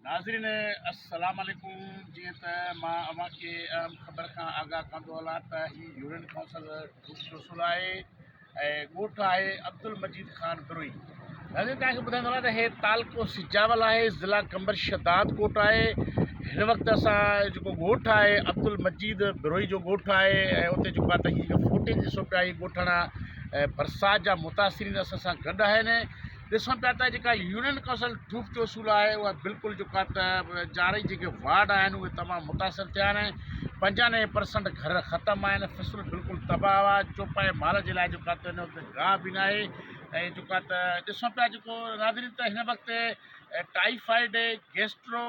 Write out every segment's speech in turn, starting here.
ناظرين السلام عليڪم جيئن ته مان اوهان کي اهم خبر کان آگاهه ڪندو هلان ته هي يونين ڪائونسل ٽوسول آهي ۽ ڳوٺ آهي عبدالمجيد خان بروهي ناظرين توهان کي ٻڌائيندو هلان ته هي تعلقو سجاول آهي ضلع قمبر شهداد ڪوٽ آهي هن وقت اسان جيڪو ڳوٺ آهي عبدالمجيد بروهي جو ڳوٺ آهي ۽ اتي جيڪو آهي ته هي جيڪا فوٽيج ڏسو پيا هي ڳوٺاڻا برسات جا متاثرين اسان سان گڏ آهن ڏسون پيا ته جيڪا يونين ڪائونسل ٺوف چوسول آهي اها بلڪل جيڪو آهي ته چارئي جيڪي وارڊ آهن اهي تمام متاثر ٿيا آهن 95 پرسنٽ گهر ختم آهن فصل بلڪل تباهه آهي چوپائي مال جي لاء جيڪو آهي ته هن وقت گاهه به ناهي ۽ جيڪو آهي ته ڏسون پيا جيڪو ناظرين ته هن وقت ٽائيفائيڊ گيسٽرو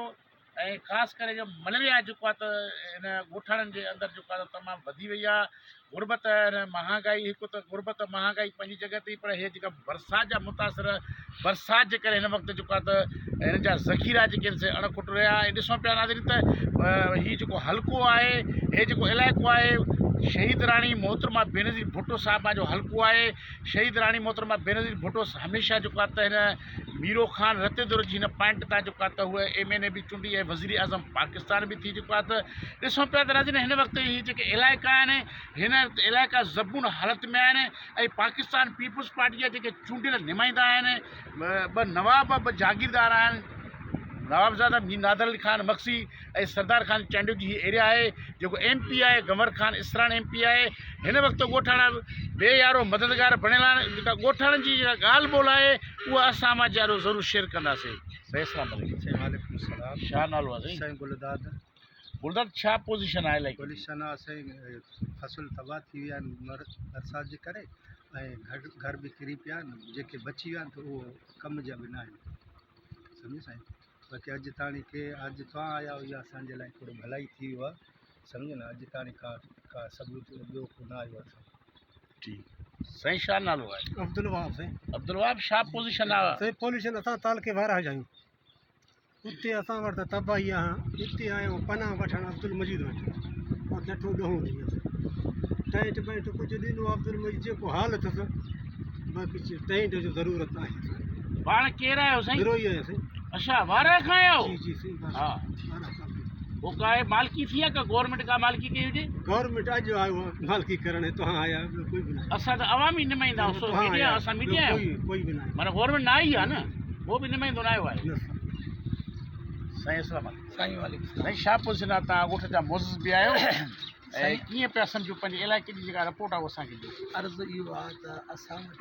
۽ خاص ڪري جو مليريا جيڪو آهي ته هن ڳوٺاڻن جي اندر جيڪو آهي تمام وڌي وئي آهي غربت ۽ مهانگائي هڪ ته غربت مهانگائي پنهنجي جڳهه تي پر هي جيڪا برسات جا متاثر برسات جي ڪري هن وقت جيڪو آهي ته هنن جا ذخيرا جيڪي آهن سي اڻ کٽ رهيا ۽ ڏسون پيا ناظرين ته هي جيڪو حلقو آهي هي جيڪو علائقو آهي شهيد راڻي محترمه بينظير ڀٽو صاحبه جو حلقو آهي شهيد راڻي محترمه بينظير ڀٽو هميشه جيڪو آهي ته هن ميرو خان رتيدور جي هن پوائنٽ تان جيڪو آهي ته هو ايم اين اي به چونڊي ۽ وزير اعظم پاڪستان به ٿي چڪو آهي ته ڏسون پيا ته ناظرين هن وقت هي جيڪي علائقا آهن هن علائقا زبون حالت ۾ آهن ۽ پاڪستان پيپلز پارٽي جا جيڪي چونڊيل نمائندا آهن ٻه نواب ٻه جاگيردار آهن نوابزاده مير نادر علي خان مگسي ۽ سردار خان چانڊيو جي هي ايريا آهي جيڪو ايم پي آهي Gunvor Khan Isran M P آهي هن وقت ڳوٺاڻا بي يارو مددگار بڻيل آهن جيڪا ڳوٺاڻن جي جيڪا ڳالهه ٻولهه آهي اها اسان اوهان جي آڏو ضرور شيئر ڪنداسين سائين اسلام عليڪم. سائين وعليڪم السلام. ڇا نالو آهي سائين؟ سائين گلداد. گلداد ڇا پوزيشن آهي علائقي جي؟ پوزيشن آهي سائين فصل تباهه ٿي ويا آهن برسات جي ڪري ۽ گهر گهر به ڪري پيا آهن جيڪي بچي ويا آهن ته اهو ڪم جا به نه آهن سمجهو سائين باقي اڄ تاڻي ڪي اڄ توهان آيا آهيو اها اسان جي لاء هڪڙو ڀلائي ٿي ويو آهي سمجهو نه اڄ تاڻي ڪا ڪا ثبوت ٻيو ڪو نه آيو آهي ٺيڪ سائين ڇا نالو آهي؟ عبدالوهاب سائين. عبدالوهاب ڇا پوزيشن آ؟ سائين پوليشن اسان تعلقي وارهه جا آهيون اتي اسان وٽ ته تباهي آ هتي آيا آهيون پناهه وٺڻ عبدالمجيد وٽ پر لٺو ڏهون ٿي ويو ٽينٽ بينٽ ڪجهه ڏنو عبدالمجيد جيڪو حال اٿس باقي ٽينٽ جو ضرورت آهي پاڻ ڪير آهيو سائين؟ بروهي آهيان سائين. اڇا وارهه کان آيا آهيو؟ جي جي سائين ها پوء ڪا هي مالڪي ٿي آ ڪا گورنمينٽ ڪا مالڪي ڪئي هجي؟ گورنمينٽ اڄ آيو آ مالڪي ڪرڻ توهان آيا ٻيو ڪوئي به ناهي. اسان ته عوامي نمائندا آهيون سو ميڊيا اسان ميڊيا آهيون ڪوئي به ناهي معنيٰ گورنمينٽ نه آئي آ نه ڪو به نمائندو نه آيو آهي. نه سر. سائين اسلام عليڪم. سائين وعليڪم السلام. سائين ڇا پوزيشن آ توهان ڳوٺ جا معزز به آهيو ۽ ڪيئن پيا سمجهو پنهنجي علائقي جي جيڪا رپورٽ آ اها اسان کي ڏيو. عرض اهو آ ته اسان وٽ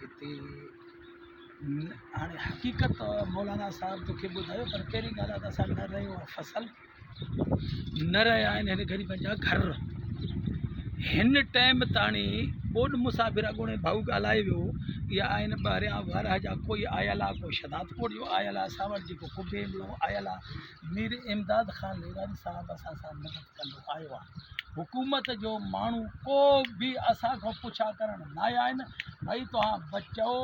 هتي هاڻي حقيقت مولانا صاحب توکي ٻڌايو پر پهرين ڳالهه آهي ته اسان نه رهيو آهي فصل نه رهيا آهن هن غريبن جا گهر هن ٽائيم تاڻي ٻوڏ مسافر اڳوڻي ڀائو ڳالهائي ويو اها آهن ٻاهريان وارهه جا ڪوئي آيل آهي ڪو شهدادڪوٽ جو آيل آهي اسان وٽ جيڪو قبي جو آيل آهي مير امداد خان لغاري صاحب اسان سان مدد ڪندو آيو آهي. حڪومت جو ماڻهو ڪو به اسان کان پڇا ڪرڻ نه آيا آهن ڀئي توهان بچئو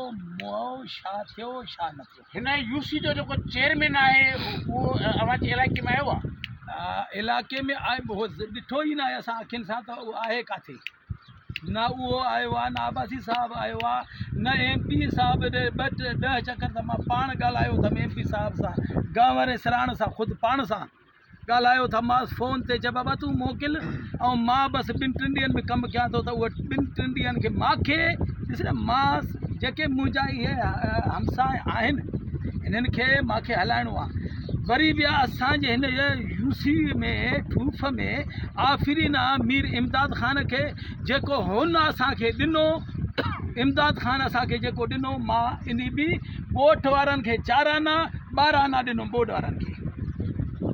موئو ڇا ٿيو ڇا نه ٿيو. هن يو سي جو جيڪو چيئرمين آهي اهو اوهان جي علائقي ۾ آيو آهي؟ علائقي ۾ آيو ڏٺو ئي ناهي اسان اکين سان ته اهو آهي ڪاٿي. نه اهو آيو آ نه عباسي صاحب آيو آ نه ايم پي صاحب ڏي ٻه ٽي ڏهه چڪر ته مان پاڻ ڳالهايو اٿم ايم پي صاحب سان گانور ۽ سراڻ سان خود پاڻ سان ڳالهايو اٿمانس فون تي چي بابا تون موڪل ۽ مان بس ٻن ٽن ڏينهن ۾ ڪم ڪيان ٿو ته اهو ٻن ٽن ڏينهن کي مانکي ڏس نه مان جيڪي منهنجا اهي همسايه آهن انهن کي مانکي هلائڻو آ وري به اسان جي هن يو سي ۾ ٺوف ۾ آفرين آ مير امداد خان کي جيڪو هن اسان کي ڏنو امداد خان اسان کي جيڪو ڏنو مان انهي به ڳوٺ وارن کي چار آنا 12 آنا ڏنو ٻوڏ وارن کي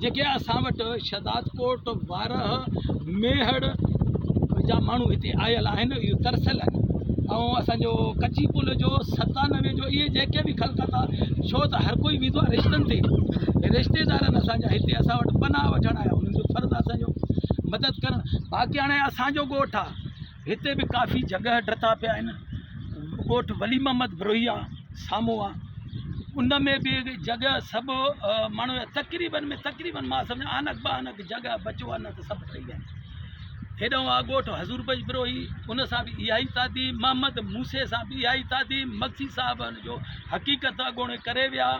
جيڪي اسان وٽ شهداد ڪوٽ وارهه ميهڙ جا ماڻهو هتي آيل آهن اهي ترسيل آهن ۽ اسان جو ڪچي پل جو 97 جو اهي جيڪي به خلقت آ ڇو ته هر ڪوئي ويندو آ رشتن تي رشتيدارن اسان جا هتي اسان وٽ پناهه وٺڻ آيا انهن جو فرض آ اسان جو مدد ڪرڻ باقي هاڻي اسان جو ڳوٺ آ هتي به ڪافي جڳهه ڊتا پيا آهن ڳوٺ ولي محمد بروهي آ سامهون آ ان ۾ به جڳهه سڀ ماڻهو تقريبن ۾ تقريبن مان سمجهان آنڪ به آنڪ جڳهه بچو آ نه ته سڀ ٺهي ويا آهن هيڏانهن آ ڳوٺ حضور بخش بروهي ان سان به اها ئي تعدي محمد موسي سان به اها ئي تعدي مگسي صاحب ان جو حقيقت اڳوڻي ڪري ويا.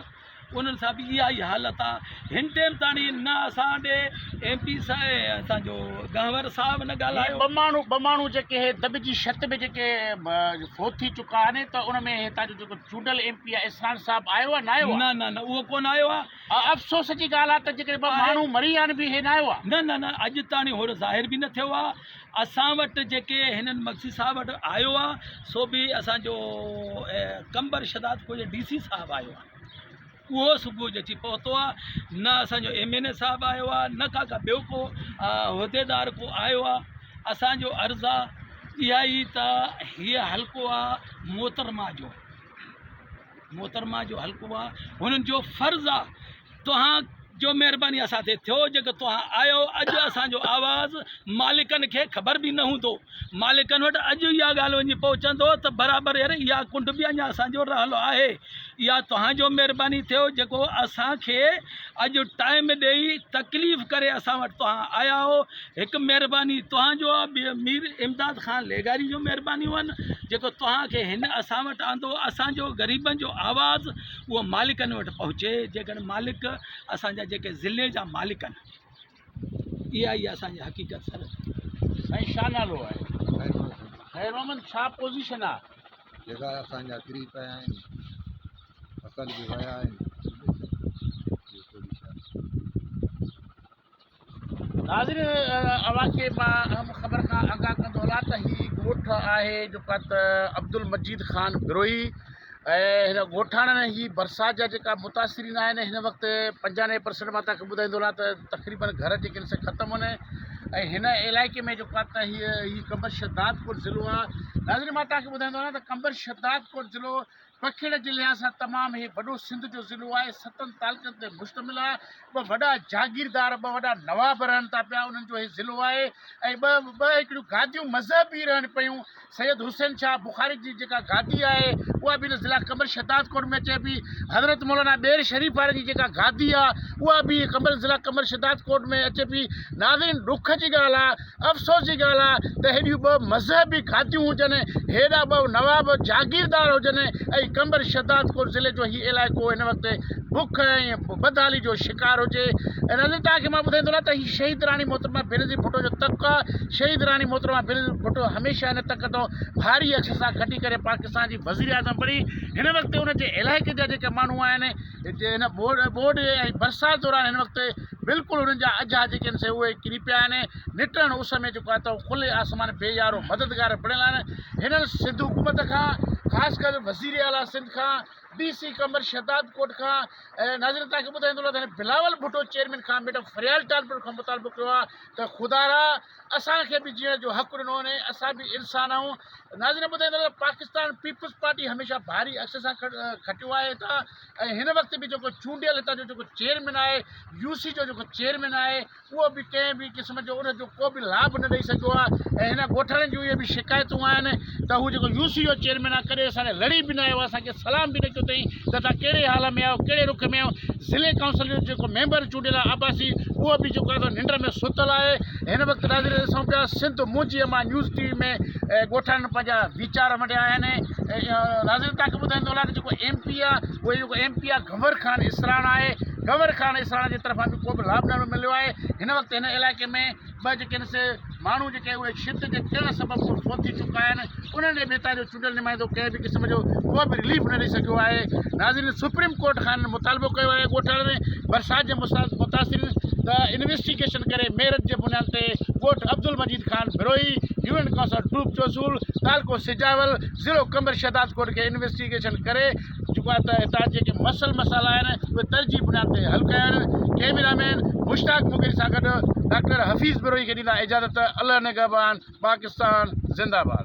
انهن سان به اها ئي حالت آ. هن ٽيم تاڻي نه اسان ڏي ايم پي صاحب اسان جو گهنور صاحب نه هي ڳالهايو. ٻه ماڻهو ٻه ماڻهو جيڪي هي دٻجي شت ۾ جيڪي فوت ٿي چڪا آهن ته ان ۾ هتان جو جيڪو چونڊيل ايم پي آهي اسرار صاحب آيو آهي نه آيو آهي؟ نه نه نه اهو ڪونه آيو آ. افسوس جي ڳالهه آهي ته جيڪڏهن ٻه ماڻهو مري ويا آهن به هي نه آيو آهي. نه نه نه اڄ تاڻي هو ظاهر به نه ٿيو آ. اسان وٽ جيڪي هنن مگسي صاحب وٽ آيو آ سو به اسان جو قمبر شھدادپور جو ڊي سي صاحب آيو آ. اهو صبح جو اچي پهتو آ نه اسان جو ايم اين اي صاحب آيو آ نه ڪا ڪا ٻيو ڪو عهديدار ڪو آيو آ اسان جو عرض آ اها ئي ته هيء حلقو آ محترمه جو محترمه جو حلقو آ هنن جو فرض آ توهان جو مهرباني اسان تي ٿيو جيڪو توهان آيو اڄ اسان جو آواز مالڪن کي خبر به نه هوندو مالڪن وٽ اڄ اها ڳالهه وڃي پهچندو ته برابر يار اها ڪنڊ به اڃا اسان جو رهيل آهي اها توهان جو مهرباني ٿيو جيڪو اسان کي اڄ ٽائيم ڏئي تڪليف ڪري اسان وٽ توهان آيا آهو هڪ مهرباني توهان جو آهي ٻيو مير امداد خان لغاري جو مهربانيون آهن جيڪو توهان کي هن اسان وٽ آندو اسان جو غريبن جو آواز اهو مالڪن وٽ پهچي جيڪڏهن مالڪ اسان جا جيڪي ضلعي جا مالڪ آهن اها ئي اسان جي حقيقت سر. سائين ڇا نالو آهي؟ خير محمد. خير محمد ڇا پوزيشن آ؟ جيڪا اسان جا ڪري پيا آهن فصل به ويا آهن اهو پوزيشن. ناظرين اوهان کي مان اهم خبر کان آگاهه ڪندو هلان ته هي ڳوٺ آهي جيڪو ته عبدالمجيد خان بروهي ۽ هن ڳوٺاڻن هي برسات جا جيڪا متاثرين آهن هن وقت پنجانوي پرسنٽ مان توهان کي ٻڌائيندو هلان ته تقريبن گهر جيڪي آهن سي ختم آهن ۽ هن علائقي ۾ جيڪو آهي ته هي هي قمبر شھداد ڪوٽ ضلعو آهي ناظرين مان توهان کي ٻڌائيندو هلان ته قمبر شھداد ڪوٽ ضلعو پکيڙ جي لحاظ سان تمام هي وڏو سنڌ جو ضلعو آهي ستن تعلقن تي مشتمل آهي ٻه وڏا جاگيردار ٻه وڏا نواب رهن ٿا پيا انهن جو هي ضلعو آهي ۽ ٻه ٻه هڪڙيون گاديون مذهبي رهن پيون سيد حسين شاهه بخاري جي جيڪا گادي آهي اها به هن ضلع قمبر شھدادڪوٽ ۾ اچي پئي. حضرت مولانا ٻير شريف واري جي جيڪا گادي آهي اها به قمبر ضلع قمبر شھدادڪوٽ ۾ اچي پئي. ناظرين ڏک جي ڳالهه آهي افسوس جي ڳالهه آهي ته هيڏيون ٻه مذهبي گاديون هجن هيڏا ٻه نواب جاگيردار هجن ۽ قمبر شھدادڪوٽ ضلعي جو هي علائقو هن وقت بک ۽ بدحالي جو شڪار هجي. ناظرين توهان کي مان ٻڌائيندو هلان ته هي شهيد راڻي محترمه بينظير ڀٽو جو تڪ آهي. شهيد راڻي محترمه بينظير ڀٽو هميشه هن تڪ تان ڀاري اک سان کٽي ڪري پاڪستان جي وزيراعظم بڻي. هن وقت ان جي علائقي جا جيڪي ماڻهو آهن هن ٻوڏ ۽ برسات دوران هن وقت بلڪل انهن جا اجها جيڪي آهن سي اهي ڪري پيا آهن. نٽهڻ اس ۾ جيڪو آهي ته کلي آسمان بي يارو مددگار بڻيل آهن. هنن سنڌ حڪومت کان خاص ڪري وزيراعليٰ سنڌ کان ڊي سي قمبر شهدادڪوٽ کان ناظرين توهان کي ٻڌائيندو هلان ته هن بلاول ڀٽو چيئرمين کان ميڊم فريال ٽالپر کان مطالبو ڪيو آهي ته خدارا اسان کي به جيئڻ جو حق ڏنو وڃي اسان به انسان آهيون ناظرين ٻڌائيندو هلان ته پاڪستان پيپلز پارٽي هميشه ڀاري عرصي سان کٽيو آهي هتان ۽ هن وقت به جيڪو چونڊيل هتان جو جيڪو چيئرمين آهي يو سي جو جيڪو چيئرمين آهي اهو به ڪنهن به قسم جو ان جو ڪو به لاڀ نه ڏئي سگهيو آهي ۽ هن ڳوٺاڻن جون اهي به شڪايتون آهن ته هو جيڪو يو سي جو چيئرمين آهي ڪڏهن اسان ڏي لڙي به نه آيو آهي اسان کي سلام به نه ڪيو اٿئي ته توهان ڪهڙي حال ۾ آهيو ڪهڙي رخ ۾ آهيو ضلعي ڪائونسل جو جيڪو ميمبر چونڊيل آهي عباسي اهو به جيڪو آهي سو ننڊ ۾ ستل آهي هن وقت ناظرين ڏسون پيا سنڌ منهنجي امان نيوز ٽي وي ۾ ڳوٺاڻن پنهنجا ويچار ونڊيا آهن ناظرين توهان کي ٻڌائيندو هلان ته جيڪو ايم پي آهي اهو جيڪو ايم پي آهي گنور خان اسراڻ آهي گنور خان اسراڻ جي طرفان به ڪو به لاڀ نه مليو آهي هن وقت هن علائقي ۾ ٻه جيڪي آهن سي ماڻهو جيڪي اهي ڇت جي ڪرڻ سبب فوت ٿي چڪا آهن انهن ڏي به هتان جو چونڊيل نمائندو ڪنهن به قسم جو ڪو به رليف نه ڏئي سگهيو آهي ناظرين سپريم ڪورٽ کان هنن مطالبو ڪيو آهي ڳوٺاڻن برسات جي متاثرين ته انويسٽيگيشن ڪري ميرٽ جي بنياد تي ڳوٺ عبدالمجيد خان بروهي يونين ڪائونسل ٽوپ چوسول تعلقو سجاول ضلعو قمبر شهدادڪوٽ کي انويسٽيگيشن ڪري چڪو آهي ته هتان جيڪي مسئل مسئلا آهن اهي ترجيح بنياد تي حل ڪيا وڃن ڪئميرا مين مشتاق مغيري سان گڏ ڊاڪٽر حفيظ بروهي کي ڏيندا اجازت الله نگهبان پاڪستان زنده باد.